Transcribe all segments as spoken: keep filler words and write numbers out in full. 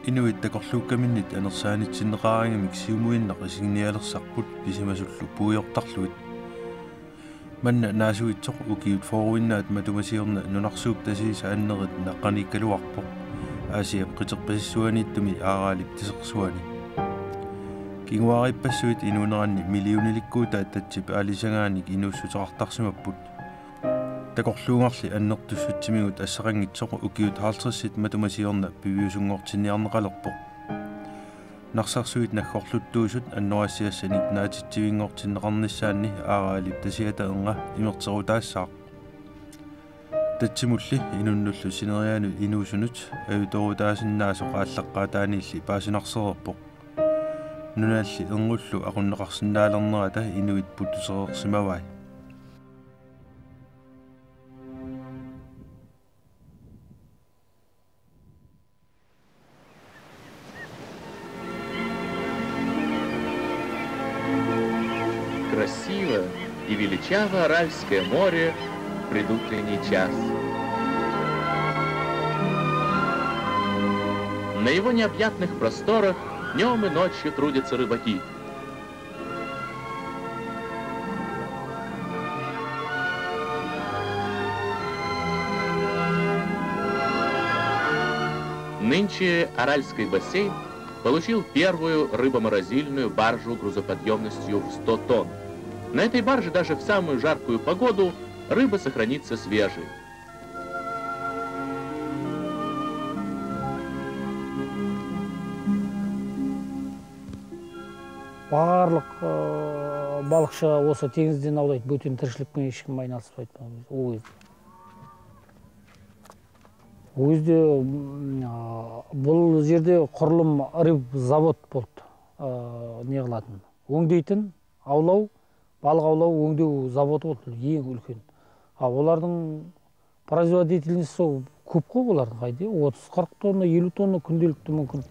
Inuit takorluukkaminnit anersaanitsinneqaraangamik siumuinnaq isiginialersarput pisimasullu puiortarlugit. Manna naasuitsoq ukiut fyrreinnaat matuma siorna nunarsuup tasiisa annerit naqqaniikkaluarpoq, Asiap qiterpasissuaniittumi Aaraalip Tasersuani. Kinguaariippassuit inuuneranni millionilikkuutaat tatsip aalisagaanik inuussuteqartarsimapput. Takorluugarli annertussutsimigut assaqanngitsoq ukiut halvtredsit matuma siorna piviusunngortinniarneqalerpoq. Narsarsuit naggorluttuusut annorassiassanik naatitsivinngortinneqarnissaanni Aaraalip Tasiata ernga imerterutaassaaq. Tatsimulli inunnullu sineriaanut inuusunut ajutoorutaasinnaasoq aallaqqaataaniilli paasinarsereerpoq. Nunalli erngullu aqunneqarsinnaalernerata inuit putusereersimavai. Красиво и величаво Аральское море в предутренний час. На его необъятных просторах днём и ночью трудятся рыбаки. Нынче Аральский бассейн получил первую рыбоморозильную баржу грузоподъёмностью в сто тонн. На этой барже даже в самую жаркую погоду рыба сохранится свежей. Барлык, э, балыкчы болсо теңизден аулайт, бөтен тиричилик менен эч ким айналыспайт. Ол кезде, ол кезде, м, а, бул жерде курулум рыбзавод болду. Э, не кылатын? Өңдейтин, аулау, балык аулау, өңдеу заводу болду, эң үлкен. А олардын производительность сол көп кой олардын, кайда, отуз, кырк тонна, элүү тонна күнделикти мүмкүн.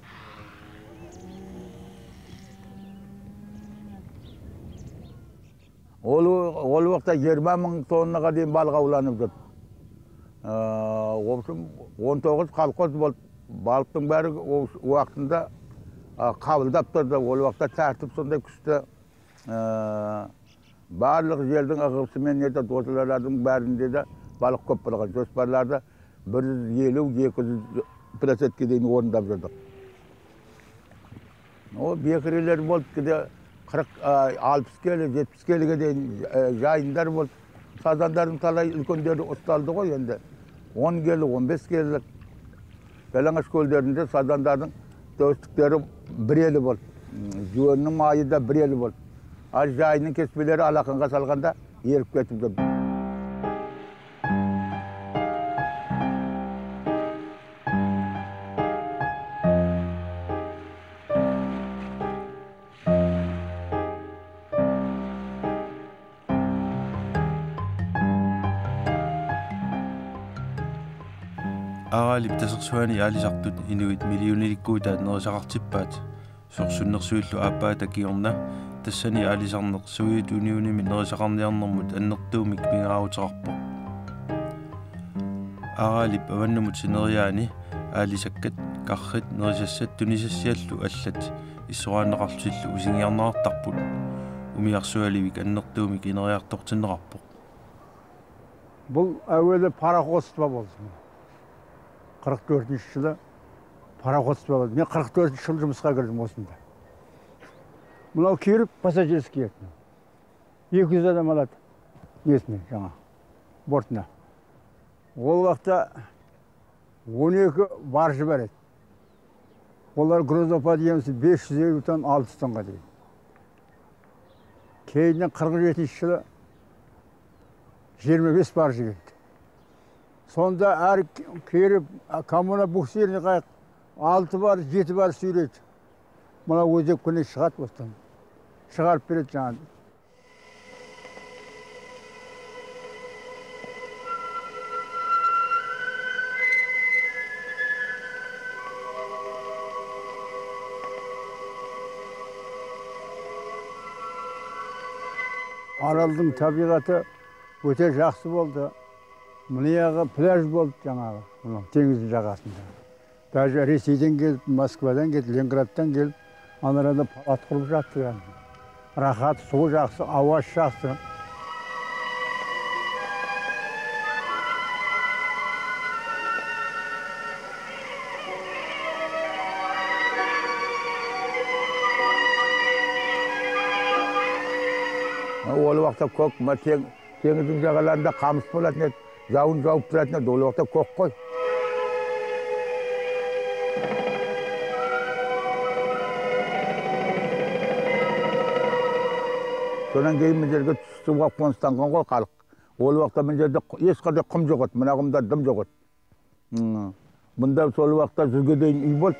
Ол, ол убакта жыйырма миң тоннага чейин балык ауланып жатты. Э, в общем, он тогуз колхоз болду. Балыктын баары ол убактында, а, кабылдап турду. Ол убакта тартип сондай күчтүү. Э, барлык жердин ыгырсы менен эте досулардын баарында да балык көп болгон. Жоспарларда бир жүз элүү, эки жүз площадка дейин орундап жүрдүк. О, бекирелер болду, киде кырк, а, алпыс келе, жетпис келеге дейин, э, жайындар болду. Сазандардын талай үлкөндөрү усталды го энди. Он келе, он беш келе. Жалаңаш көлдөрүндө сазандардын төстүктөрү бир эле болду. М, жуөнүн майы да бир эле болду. А жайынын кеспелери алаканга салганда эрип кетип турду. Aaraalip Tasersuani aalisartut inuit millionilikkuutaat nerisaqartippaat. Sorsunnersuillu aappaata kingorna tassani aalisarneq Sovjetunionimi nerisaqarniarnermut annertuumik pingaaruteqarpoq. Aaraalip avannamut sineriaani aalisakkat, karrit, nerisassat tunisassiallu allat issoraanneqarlutillu usingiarneqartarput. Umiarsualivik annertuumik ineriartortinneqarpoq. Бул әуелі пароходство болды. Қырық төртінші жылы пароходство болды. Мен қырық төртінші жылы жұмысқа кірдім осында. Мынау киріп пассажирский еді. Екі жүз адам алады несіне жаңа бортына. Ол уақытта он екі баржы бар еді. Олар грузоподъемность бес жүз елу тонн, алты жүз тоннға дейін. Кейіннен қырық жетінші жылы жиырма бес баржы келді. Сонда әр киріп, кому на буксирный қайық алты бар, жеті бар сүйрейді. Мына өзек күні шығады осыдан. Шығарып береді жаңағы. Аралдың табиғаты өте жақсы болды. Мына жағы пляж болды жаңағы, мына теңіздің жағасында. Даже Россиядан келип, Москвадан келип, Ленинградтан келип, анарада палат куруп жаткан. Рахат, суу жаксы, ауа жаксы. Ол убакта көк матен теңиздин жагаларында камыс болот эди, жауун жауп турат эди, ол убакта көк кой. Сонан кийин мына жерге түшүп алып, коностанган кой халк. Ол убакта мына жерде эч кандай кум жок эди, мына кумда дым жок эди. Мм. Мында сол убакта жүзге дейин үй болду.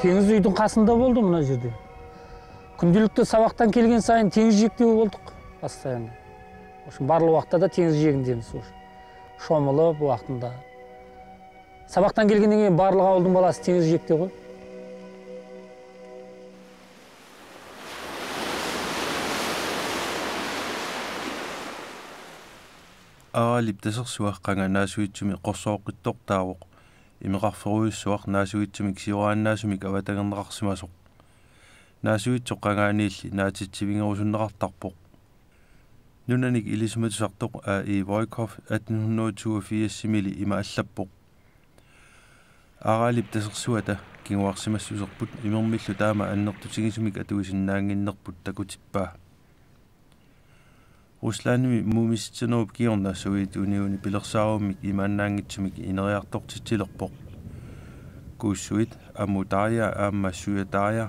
Теңиз үйдүн касында болду мына жерде. Күндүлүктү сабактан келген сайын теңиз жээктеги болдук постоянно. В общем, барлык убакта да теңиз жээгиндебиз уже. Шомулуп убактында. Сабактан келгенден кийин барлык абалдын баласы теңиз жээкте кой. Ааралип Тасерсуа Канга Наасуитсуми корсооqqittortaavoq. Imeqarferujussuaq Naasuitsumik siuarannaasumik avatangerneqarsimasoq. Naasuitsoq Kangaaniilli naatitsivigerusunneqartarpoq. Nunanik ilisimatusartoq A I Woyckoff atten hundrede toogfirs-imili ima allappoq: Aarealip Tasersuata kinguarsimassuserput imermillu taama annertutigisumik atuisinnaannginnerput takutippaa. Ruslandimi muumisitsinerup kingorna Sovjetunioni pilersaarummik imaannaanngitsumik ineriartortitsilerpoq. Kuussuit Amudaya aamma Sujadaya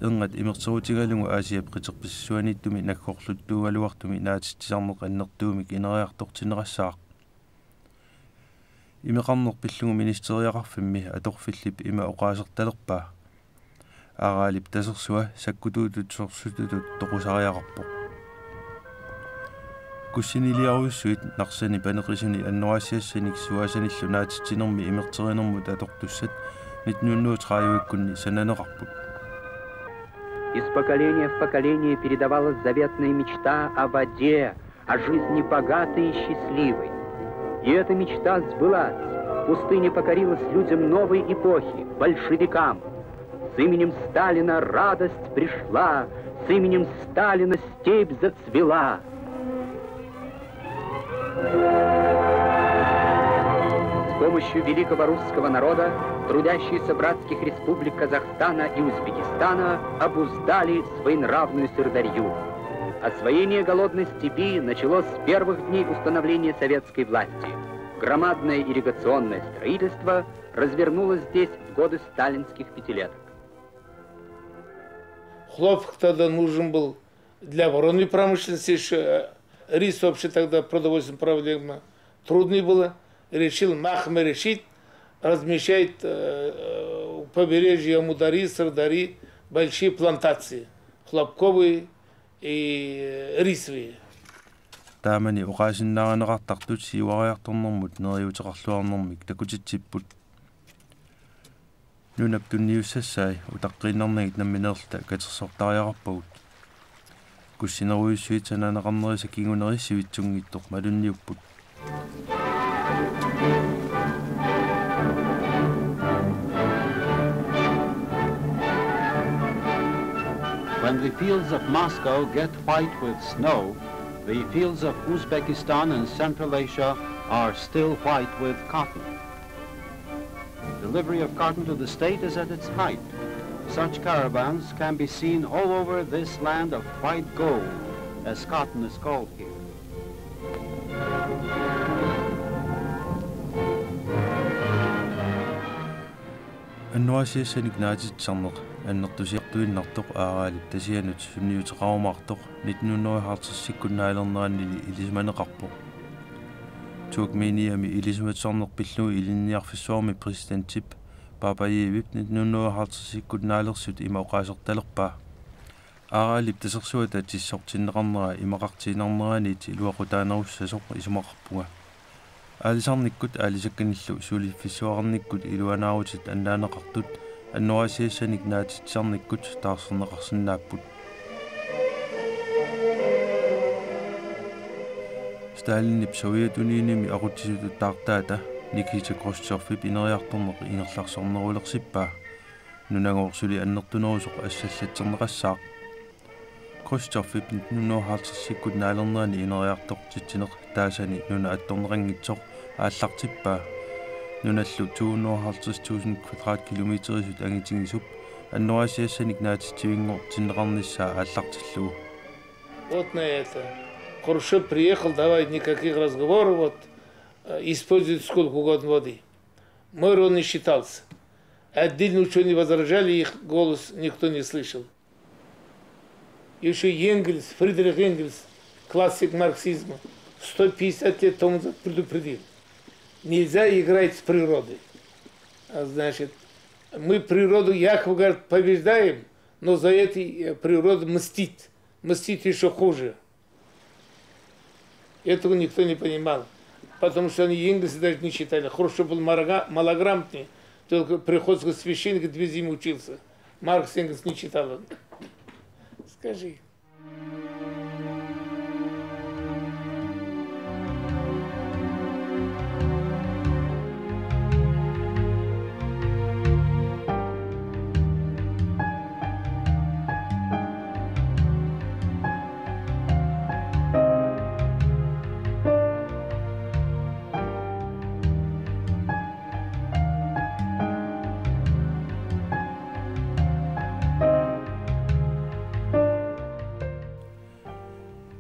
erngat imerterutigalugu Aasiap qiterpississuaniittumi naggorluttuugaluartumi naatitsisarneq annertuumik ineriartortinneqassaaq. Imeqarneq pillugu ministeriaqarfimmi atorfillip ima oqaasertalerpaa: Aarealip Tasersua sakkutuutut sorsututut toqusariaqarpoq. Kussiniliarujussuit Narsani paneqisuni annoraasiassanik suaasanillu naatitsinermi imerterinermut atortussat nitten hundrede tredive-kkunni sananeqarput. Из поколения в поколение передавалась заветная мечта о воде, о жизни богатой и счастливой. И эта мечта сбылась. Пустыня покорилась людям новой эпохи, большевикам. С именем Сталина радость пришла, с именем Сталина степь зацвела. С помощью великого русского народа трудящиеся братских республик Казахстана и Узбекистана обуздали своенравную сырдарью. Освоение голодной степи началось с первых дней установления советской власти. Громадное ирригационное строительство развернулось здесь в годы сталинских пятилеток. Хлопок тогда нужен был для оборонной промышленности, еще, э, рис вообще тогда продовольственная проблема трудный было. Решил Махме решить размещать, э, э, у побережья Амударьи, Сырдарьи большие плантации хлопковые и рисовые. Taamani oqaasinnaarineqartartut siuariartornermut neriuuteqarluarnermik takutitsipput. Nunap tunniussassai utaqqiinnarnagit nammineerluta katersortariaqarpagut. Kussinerujussuit sananeqarnerisa kinguneri sivitsunngitsoq malunniupput. When the fields of Moscow get white with snow, the fields of Uzbekistan and Central Asia are still white with cotton. Delivery of cotton to the state is at its height. Such caravans can be seen all over this land of white gold, as cotton is called here. Annoraasiassanik naatitsisarneq annertusiartuinnartoq Aarealip Tasianut sunniuteqarumaartoq nitten hundrede og halvtredsikkut naalerneranili ilisimaneqarpoq. Turkmeniami ilisimatusarneq pillugu Ilinniarfissuarmi præsidentip Babajevip nitten hundrede og halvtredsikkut naalersut ima oqaasertalerpaa. Aarealip Tasersuata tissortinneqarnera imaqartiinnarneraniit iluaqutaanerussasoq isumaqarpunga. Aalisarnikkut aalisakkanillu suliffissuaqarnikkut iluanaarutit annaaneqartut annoraasiassanik naatitsisarnikkut taarserneqarsinnaapput. Stalinip Sovjetunionimi aqutsisutut taartaata Nikita Khrushchevip ineriartorneq ingerlarsornerulersippaa. Nunagooq suli annertunerusoq assallatserneqassaaq. Khrushchevip nitten hundrede og halvtredsikkut naalernerani ineriartortitsineq taasani nuna attorneqanngitsoq aallartippaa. Nunallu to hundrede og halvtreds tusind kvadratkilometerisut angitigisup annoraasiassanik naatitsivinngortinneqarnissaa aallartillugu. Вот на это. Хрущев приехал, давай никаких разговоров, вот, э, используйте сколько угодно воды. Мэр он не считался. Отдельные учёные возражали, их голос никто не слышал. Ещё Энгельс, Фридрих Энгельс, классик марксизма, сто пятьдесят лет тому назад предупредил. Нельзя играть с природой. А, значит, мы природу, Яков говорит, побеждаем, но за это, э, природа мстит. Мстит ещё хуже. Этого никто не понимал, потому что они Энгельса даже не читали. Хрущев был малога-, малограмотный, только приходский священник две зимы учился. Маркс, Энгельс не читал он. Скажи.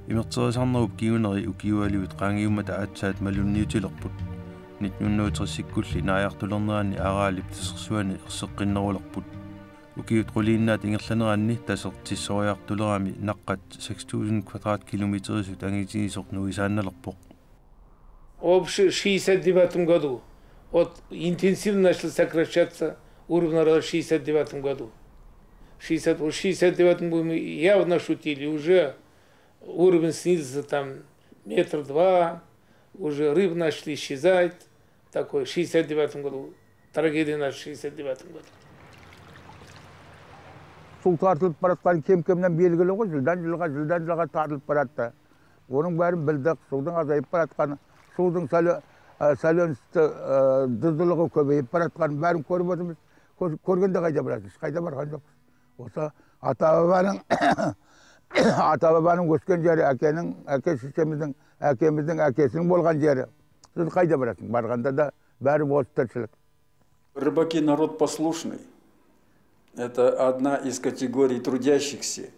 Imerterisarnerup kinguneri ukiualuit qaangiummata aatsaat malunniutilerput. Nitten hundrede og tres-ikkulli naajartulernerani arealip tasersuani erseqqinnerulerput. Ukiut quliinnaat ingerlaneranni tasertissoriartulerami naqqat seks tusind kvadratkilometerisut angitigisoq nuisaannalerpoq. Вообще, в шестьдесят девятом году вот интенсивно начал сокращаться уровень народа в шестьдесят девятом году. Шестьдесят, в шестьдесят девятом году мы явно ошутили, уже уровень снизился там метр два, уже рыбы начали исчезать. Такой, в шестьдесят девятом году. Трагедия наша в шестьдесят девятом году. Сув тартылып баратканы кем-кемнен белгили го, жылдан жылга, жылдан жылга тартылып баратты. Онун баарын билдик, сувдун азайып баратканы, сувдун солё-, э, солёность, э, дызылыгы көбейип баратканы баарын көрүп отурбуз. Көр-, көргенде кайда барасыз? Кайда барган жокпуз. Болсо ата-бабанын, ата-бабанын өскен жери, акенин, аке-шешемиздин, акемиздин акесинин болгон жери. Сиз кайда барасың? Барганда да баары бос тирчилик. Рыбаки народ послушный. Это одна из категорий трудящихся.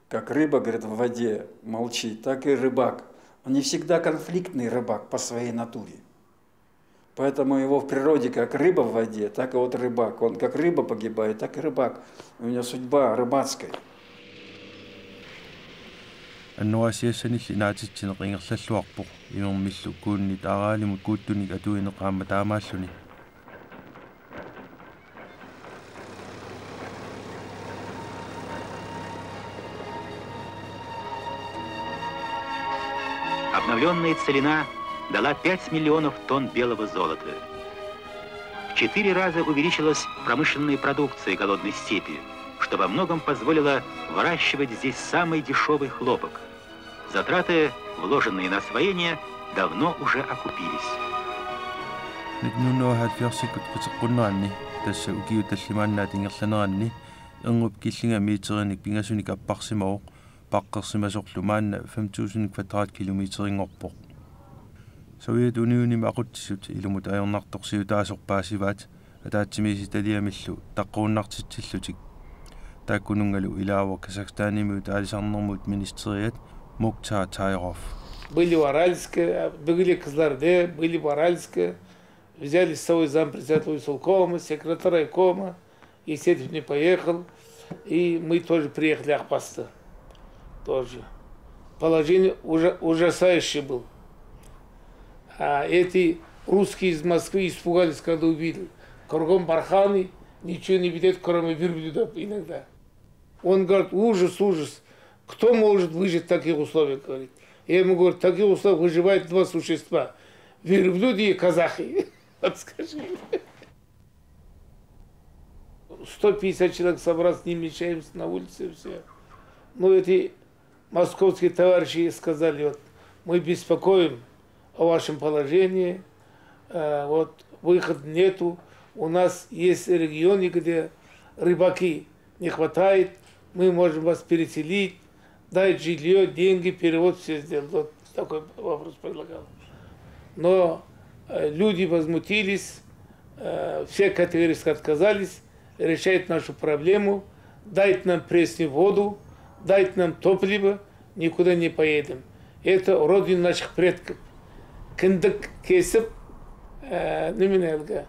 Как рыба, говорит, в воде молчит, так и рыбак. Он не всегда конфликтный рыбак по своей натуре. Поэтому его в природе как рыба в воде, так и вот рыбак. Он как рыба погибает, так и рыбак. У него судьба рыбацкая. Annoraasiassanilli naatitsineq ingerlalluarpoq, imermillu kuunnit arealimut kuuttunik atuineq aamma taamaalluni. Обновленная целина дала пять миллионов тонн белого золота. В четыре раза увеличилась промышленная продукция голодной степи, что во многом позволило выращивать здесь самый дешёвый хлопок. Затраты, вложенные на освоение, давно уже окупились. Nitten hundrede og halvfjerds-ikkut qiteqqunneranni, tassa ukiut tallimaannaat ingerlaneranni, erngup killinga meterinik pingasunik apparsimavoq, paqqersimasorlu maanna fem tusind kvadratkilometerinngorpoq. Sovjetunionimi aqutsisut ilumut ajornartorsiutaasoq paasivaat, ataatsimiititaliamillu taqqarunnartitsillutik. Taakkununngalu ilaavoq Kasakhstanimiut aalisarnermut ministeriat Mukhtar Tairov. Были в Аральске, были в Кызылорде, были в Аральске. Взяли с собой зампредседателя исполкома, секретаря райкома. Естественно, не поехал. И мы тоже приехали Ахпаста. Тоже. Положение ужа-, ужасающее было. А эти русские из Москвы испугались, когда увидели. Кругом барханы, ничего не видят, кроме верблюдов иногда. Он говорит: «Ужас, ужас. Кто может выжить в таких условиях?» — говорит. Я ему говорю: «В таких условиях выживают два существа. Верблюды и казахи». Вот скажи. Сто пятьдесят человек собраться, не мешаемся на улице, все. Ну, эти московские товарищи сказали: «Вот мы беспокоим, о вашем положении. Э, вот выхода нету. У нас есть регионы, где рыбаки не хватает, мы можем вас переселить, дать жилье, деньги, перевод, все сделать. Вот такой вопрос предлагал. Но э, люди возмутились, э, все категорически отказались решать нашу проблему, дать нам пресную воду, дать нам топливо, никуда не поедем. Это родина наших предков. Кындык кесип, э, немене әлгі,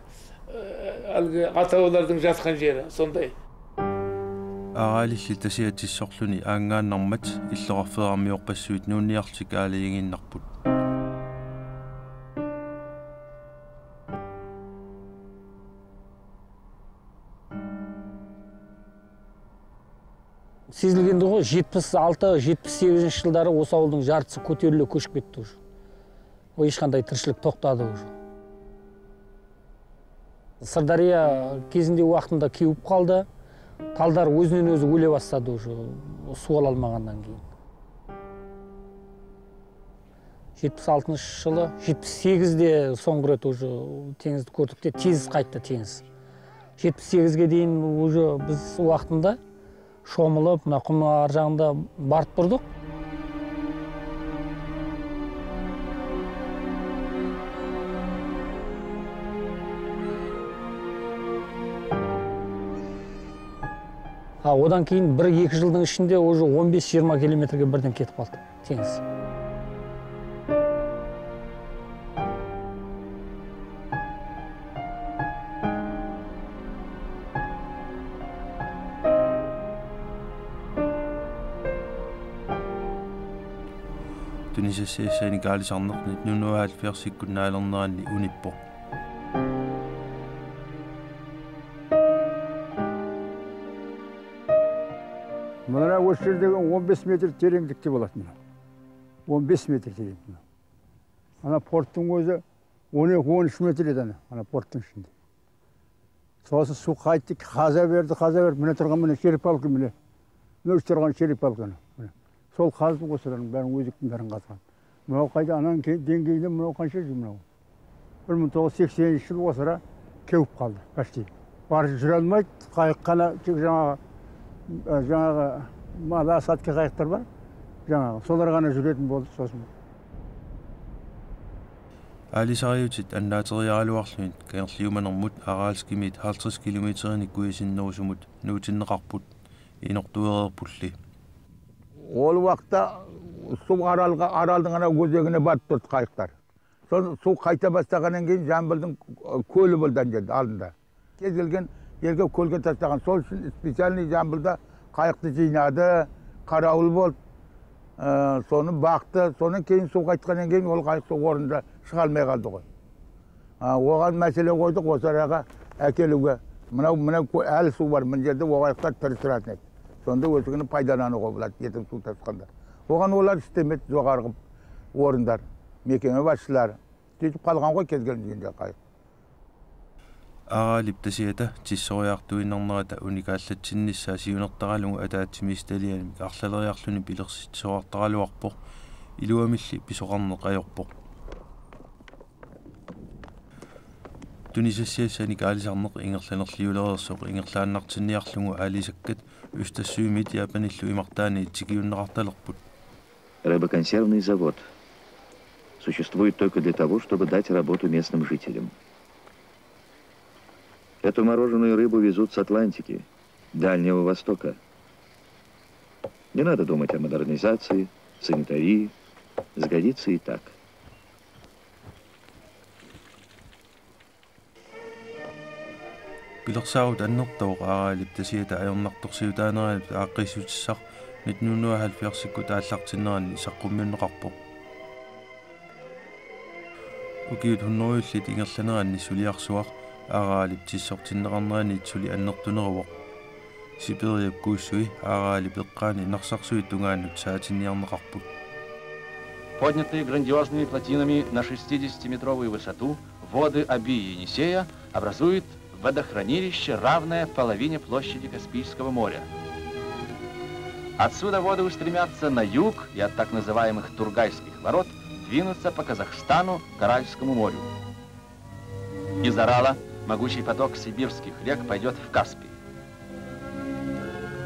э, әлгі ата-бабалардың жатқан жері, сондай. Ааралилли тасиа тиссорлүни аангааннармат иллоқарфераамиорпассуит нуунниарлутик ааллиарнарпут. Сезілгенде ғой, жетпіс алты, жетпіс сегізінші жылдары осы ауылдың жартысы көтеріле көшіп кетті уже. Ол ешқандай тіршілік тоқтады уже. Сырдария кезінде уақытында кеуіп қалды. Талдар өзінен өзі өле бастады уже, су ала алмағаннан кейін. Жетпіс алтыншы жылы, жетпіс сегізде соңғы рет уже теңізді көрдік те, тез қайтты теңіз. Жетпіс сегізге дейін уже біз уақытында шомылып, мына құмның ар жағында барып тұрдық. А одан кейін бір-екі жылдың ішінде уже он бес-жиырма километрге бірден кетіп қалды теңіз. Tunisassiassaanik aalisarneq nitten hundrede og halvfjerds-ikkut naalerneranni unippoq. Мына осы жердегі он бес метр тереңдікте болады мына. Он бес метр тереңдікте. Ана порттың өзі он екі, он үш метр еді ана, ана порттың ішінде. Сосын су қайтты, қаза берді, қаза берді. Міне тұрған міне черепалка міне. Мына тұрған черепалканы. Міне. Сол қазды ғой, солардың бәрін, өзектің бәрін қазған. Мынау қайда, ананың ке-, деңгейінде мынау қанша жыл мынау? Бір мың тоғыз жүз сексенінші жылы осы ара кеуіп қалды почти. Барып жүре алмайды, қайық қана тек жаңағы, ә, жаңағы мал осадка қайықтар бар. Жаңағы солар ғана жүретін болды сосын. Аалисariutit annaateriaraluarlugit Kangerliumanermut Aralskimiit halvtreds kilometerinik kujasinnerusumut nuutinneqarput, inortuereerpulli. Ол уақытта су Аралға, Аралдың ана өзегіне барып тұрды қайықтар. Сол су қайта бастағаннан кейін Жамбылдың, ы, көлі болды ана жерде алдында. Кез келген жерге көлге тастаған. Сол үшін специальный Жамбылда қайықты жинады, қарауыл болды. Ә, соны бақты. Сонан кейін су қайтқаннан кейін ол қайық сол орнында шыға алмай қалды ғой. А, оған мәселе қойдық, осы араға әкелуге. Мынау, мынау кө-, әлі су бар, мына жерде ол қайықтар тірі тұратын еді. Сонда өсігіні пайдалануға болады, ертең су тасқанда. Оған олар істемеді, жоғарғы орындар, мекеме басшылары. Сөйтіп қалған ғой кез келген жерде қайық. Aaraalip tasiata tissoriartuinnarnerata unikaallatsinnissaa siunertaralugu ataatsimiititalianik arlaleriarluni pilersitsisoqartaraluarpoq, iluamilli pisoqarneq ajorpoq. Tunisassiassanik aalisarneq ingerlanerliulereersoq ingerlaannartinniarlugu aalisakkat Østersømiit Japanillu imartaanniit tikiunneqartalerput. Рыбоконсервный завод существует только для того, чтобы дать работу местным жителям. Эту мороженую рыбу везут с Атлантики, Дальнего Востока. Не надо думать о модернизации, санитарии. Сгодится и так. Pilersaarut annertooq Aaraalip tasiata ajornartorsiutaaneranut aaqqiissutissaq nitten hundrede og halvfjerds-ikkut aallartinneranni saqqummiunneqarpoq. Ukiut hundredellit ingerlaneranni suliarsuaq Aaraalip tissortinneqarneraniit suli annertuneruvoq. Sibiriap kuussui Aaraalip eqqaani narsarsuit tungaannut saatinniarneqarput. Поднятые грандиозными плотинами на шестидесятиметровую высоту, воды Оби и Енисея образуют водохранилище, равное половине площади Каспийского моря. Отсюда воды устремятся на юг и от так называемых Тургайских ворот двинутся по Казахстану к Аральскому морю. Из Арала могучий поток сибирских рек пойдет в Каспий.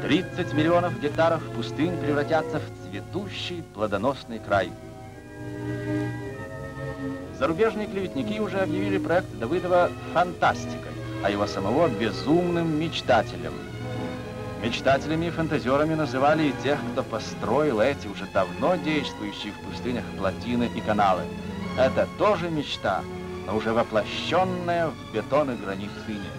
Тридцать миллионов гектаров пустынь превратятся в цветущий плодоносный край. Зарубежные клеветники уже объявили проект Давыдова фантастикой, а его самого безумным мечтателем. Мечтателями и фантазерами называли и тех, кто построил эти уже давно действующие в пустынях плотины и каналы. Это тоже мечта, но уже воплощенная в бетон и гранит ныне.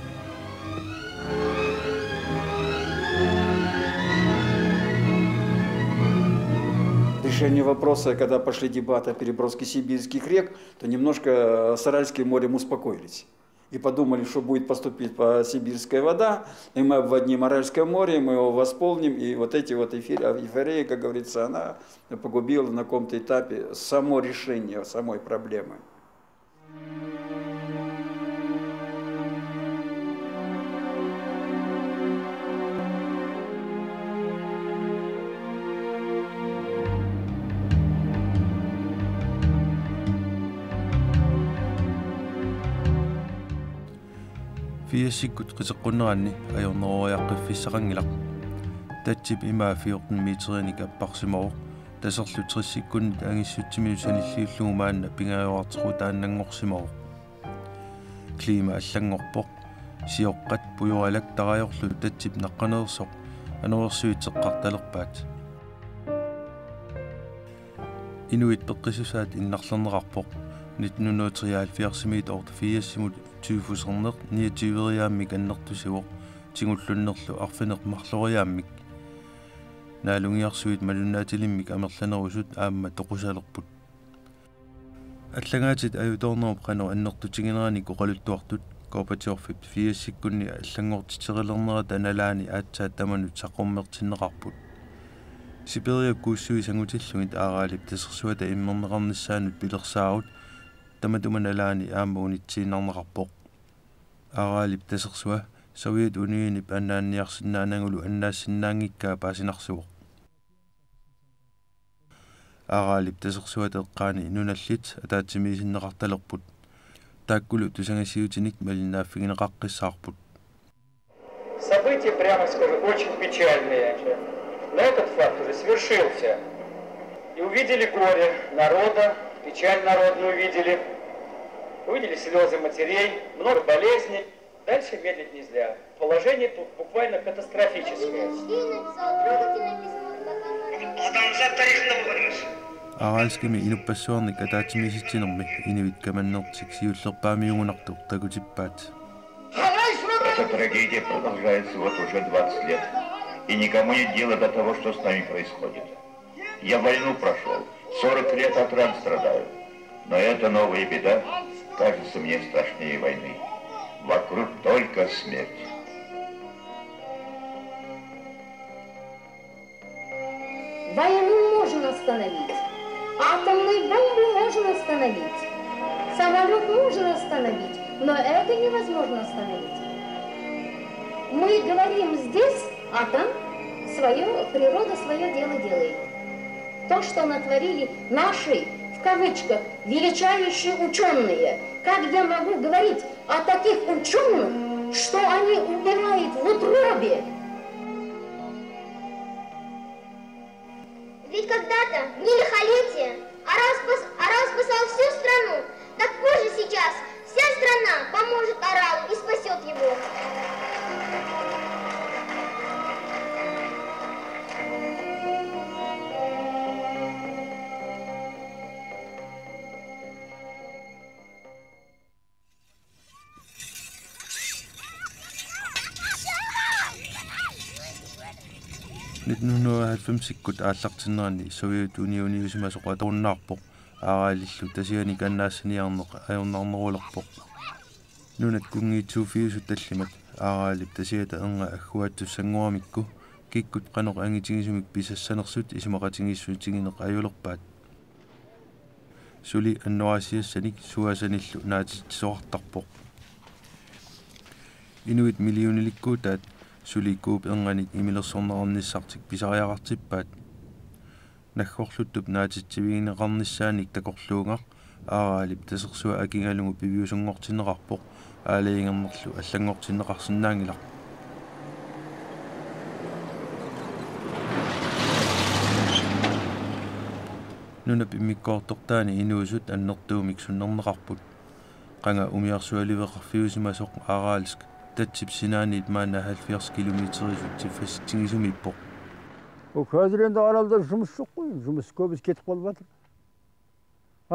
Решение вопроса, когда пошли дебаты о переброске сибирских рек, то немножко с Аральским морем успокоились. И подумали, что будет поступить по сибирская вода, и мы обводним Аральское море, мы его восполним, и вот эти вот эйфории, как говорится, она погубила на каком-то этапе само решение самой проблемы. Firsikkut qiteqqunneranni ajorneroriaqqiffissaqanngilaq. Tatsip imaa fjorten meterinik apparsimavoq, taserlu tressikkunnit angissutsimilu sanilliullugu maanna pingajuartequtaannanngorsimavoq. Klima allanngorpoq, sioqqat pujoralak tarajorlu tatsip naqqaneersoq anorersui teqqartalerpaat. Inuit peqqissusaat innarlerneqarpoq, nitten hundrede treoghalvfjerdsimiit otteogfirsimut tyveserneq niogtyveriaammik annertusivoq, tigullunnerlu arfineq-marloriaammik. Naalungiarsuit malunnaatilimmik amerlanerusut aamma toqusalerput. Allagaatit ajutoornerup qanoq annertutiginerannik oqaluttuartut, Gorbatjovip firsikkunni allanngortiterilernera nalaani aatsaat tamanut saqqummertinneqarput. Sibiriap kuussui sangutillugit Aaraalip tasersuata immerneqarnissaanut pilersaarut tamatuma nalaani aamma unitsiinnarneqarpoq. Aaraalip tasersua Sovjetunionip annaanniarsinnaanagulu annaassinnaanngikkaa paasinarsivoq. Aaraalip tasersuata eqqaani nunallit ataatsimiisinneqartalerput. Taakkulu tusagassiutinik malinnaaffigineqaqqissaarput. События, прямо скажу, очень печальные. Но этот факт уже свершился. И увидели горе народа, печаль народную увидели. Увидели слезы матерей, много болезней. Дальше медлить нельзя. Положение буквально катастрофическое. Aaraalskimi inuppassuarnik ataatsimiisitsinermi inuit kamannertik siullerpaamiugunartoq takutippaat. Эта трагедия продолжается вот уже двадцать лет, и никому нет дела до того, что с нами происходит. Я войну прошел, сорок лет от ран страдаю, но эта новая беда кажется мне страшнее войны. Вокруг только смерть. Войну можно остановить, атомную бомбу можно остановить, самолет можно остановить, но это невозможно остановить. Мы говорим здесь, а там свое, природа свое дело делает. То, что натворили наши, в кавычках, величайшие ученые, как я могу говорить о таких ученых, что они умирают в утробе? Ведь когда-то, в дни лихолетия, орал, спас, орал спасал всю страну. Так позже сейчас вся страна поможет оралу и спасет его. Nitten hundrede og halvfemsikkut aallartinnerani Sovjetunioniusimasoq atorunnaarpoq, Aaraalillu Tasianik annaassiniarneq ajornarnerulerpoq. Nunat kunngiitsuuffiusut tallimat Aaraalip Tasiata ernga agguaatsussanngoramikku kikkut qanoq angitigisumik pisassanersut isumaqatigiissutigineq ajulerpaat. Suli annoraasiassanik suaasanillu naatitsisoqartarpoq. Inuit millionilikkuutaat suli kuup ernganik imilersorneqarnissartik pisariaqartippaat. Naggorluttup naatitsivigineqarnissaanik takorluugaq Aaraalip Tasersua akigalugu piviusunngortinneqarpoq, aalajangernerlu allanngortinneqarsinnaanngilaq. Nunap immikkoortortaani inuusut annertuumik sunnerneqarput. Qanga umiarsualiveqarfiusimasoq Aaraalsk Tatsip sinaaniit maanna halvfjerds kilometerisut tiffasitsigisumiippoq. Ukaasilin taaralda sumussuqqui, sumussukkui biskit qolvat.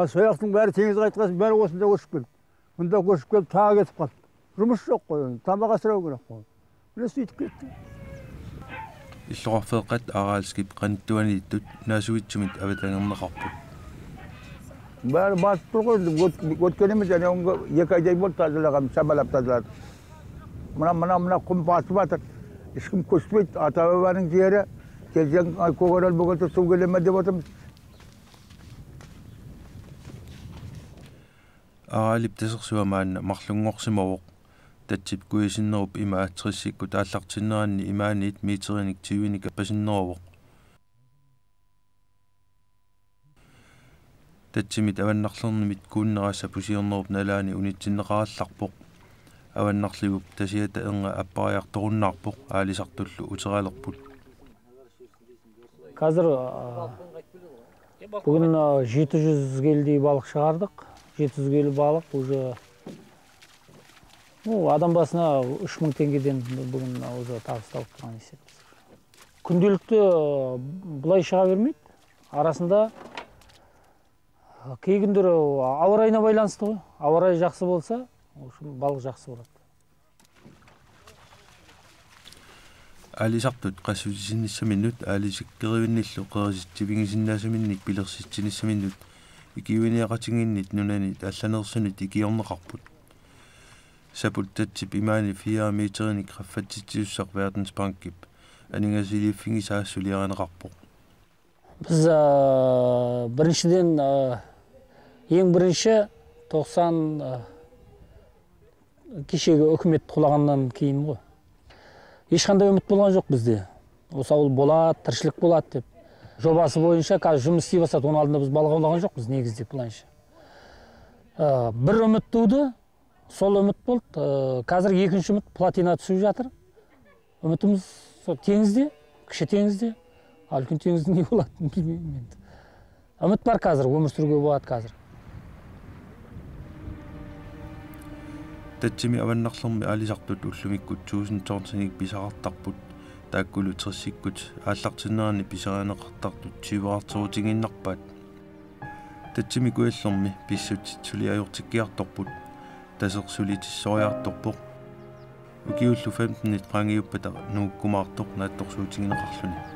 Assoyartung bær tingis qaitqas bær uosunda uskul. Unda uskul taaget qat. Sumussuqqui, tamaqasraugulaqquun. Illoqarfeeqqat Aaraalskip qanittuaniittut naasuitsumit avatangerneqarput. Bær baattuqul got got kelimet ane unga yeka jai bol tadalagam samalap tadalat. Mana mana mana kum baattubatak. Iskum kusbit atavaning tiara. Kejang ai kogoral bogoto sugelema debotam. Aaraalip Tasersua maanna marlunngorsimavoq. Tatsip kujasinnerup ima tressikut aallartinneranni imaaniit meterinik tyvenik appasinneruvoq. Tatsimit avannarlernimit kuunnera sapusiornerup nalaani unitsinneqarallarpoq. Avannarliup tasiata ernga appariartorunnaarpoq aalisartullu uteralerput. Қазір, а, бүгін, а, жеті жүз келідей балық шығардық. Жеті жүз келі балық уже, ну, адам басына үш мың теңгеден бүгін уже табыс тауып тұрған есеппіз. Күнделікті, а, былай шыға бермейді. Арасында, а, кей күндері ауа райына байланысты ғой. Ауа райы жақсы болса, в общем, балық жақсы болады. Аalisartut qassutissinnissaminnut aalisakkerivinnillu qerisitsivigisinnaasaminnit pilersitsinissaminnut ikiuiniaqatigiinnit nunanit allaneersunit ikiorneqarput. Saput Tatsip imaani fire meterinik qaffatsitsisussaq Verdensbankip aningaasaliiffigisaa suliarineqarpoq. Біз, ә, біріншіден, ә, ең бірінші тоқсан, ә, кешегі үкімет құлағаннан кейін ғой. Ешқандай үміт болған жоқ бізде. Осы ауыл болады, тіршілік болады деп. Жобасы бойынша қазір жұмыс істей бастады. Оның алдында біз балық аулаған жоқпыз негізі былайынша. Ә, бір үміт туды, сол үміт болды. Ә, қазір екінші үміт, плотина түсіп жатыр. Үмітіміз сол теңізде, кіші теңізде. Ал үлкен теңізде не болатынын білмеймін енді. Үміт бар қазір, өмір сүруге болады қазір. Tatsimi avannarlermi aalisartut ullumikkut tusind tonsinik pisaqartarput. Taakkulu tressikkut aallartinneranni pisarineqartartut tyveqarterutigiinnarpaat. Tatsimi kujallermi pissutsit suli ajortikkiartorput. Taseq sulitissoriartorpoq. Ukiullu femtenit qaangiuppata nungukkumaartoq naatsorsuutigineqarluni.